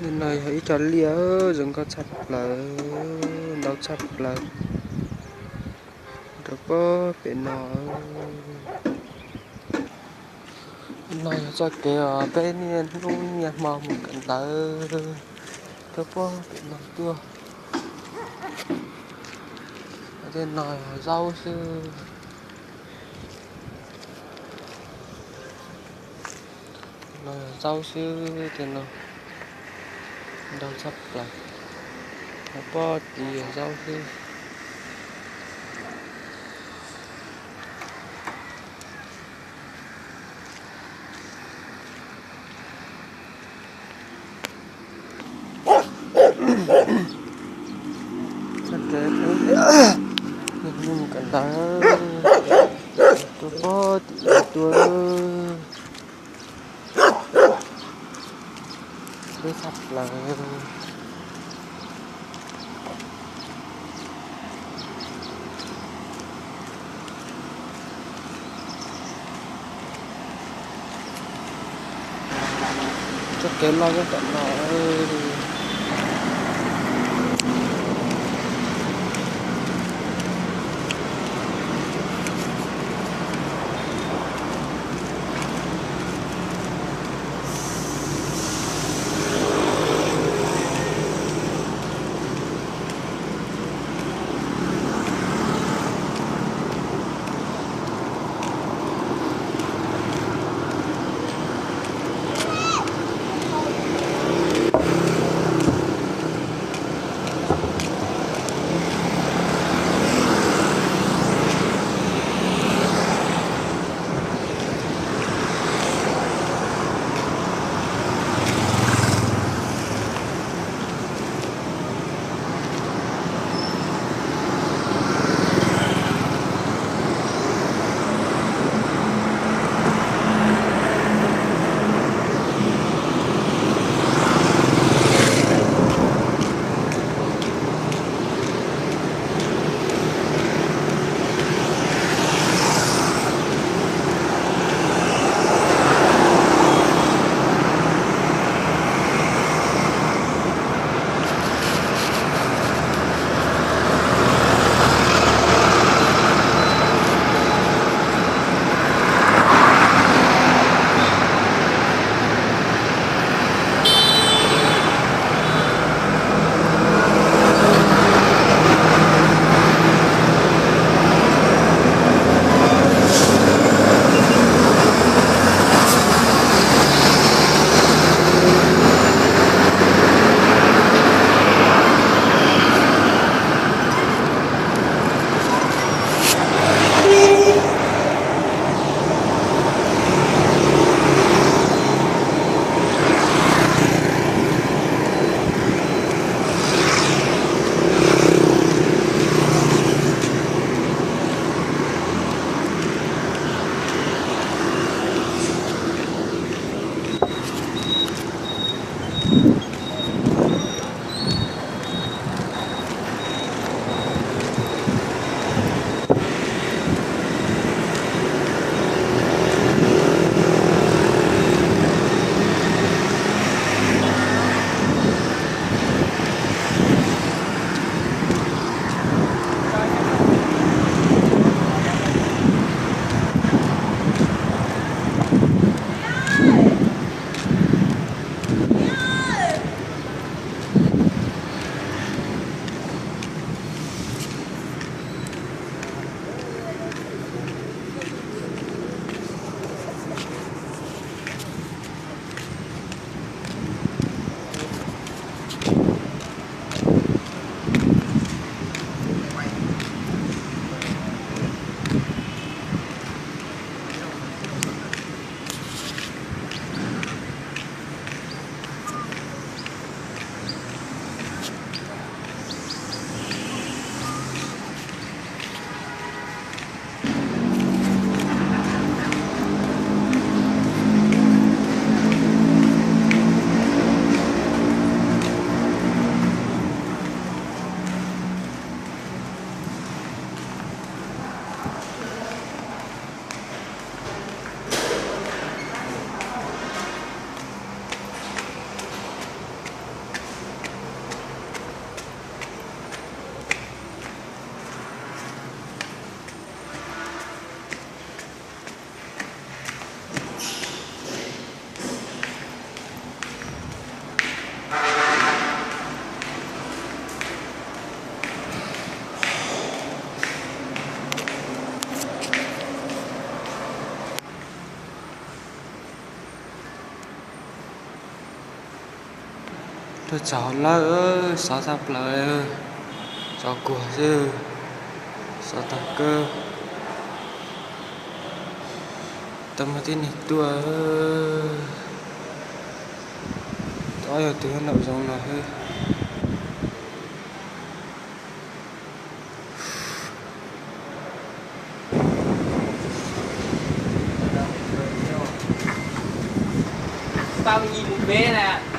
No yog ib co liaj zoo nkauj tshaj plaws, ntau tshaj plaws rau pem no. No yog txoj kev uas peb niaj hnub niaj hmo mus kawm ntawv rau pem no tuaj. Tej no yog zaub xwb. No yog zaub xwb, tej no ntau tshaj plaws, pob tim yog zaub xwb. Txoj kev mus kawm ntawv rau pob tim tuaj. Deb tshaj plaws. Txoj kev loj nyob tom no. Txog lawm, sov tag plaws, sov kuag xwb, sov tag kawg. Tau muaj tib neeg tuaj, ob yog tus nraum zoov no xwb. Tau nyias mus peb na.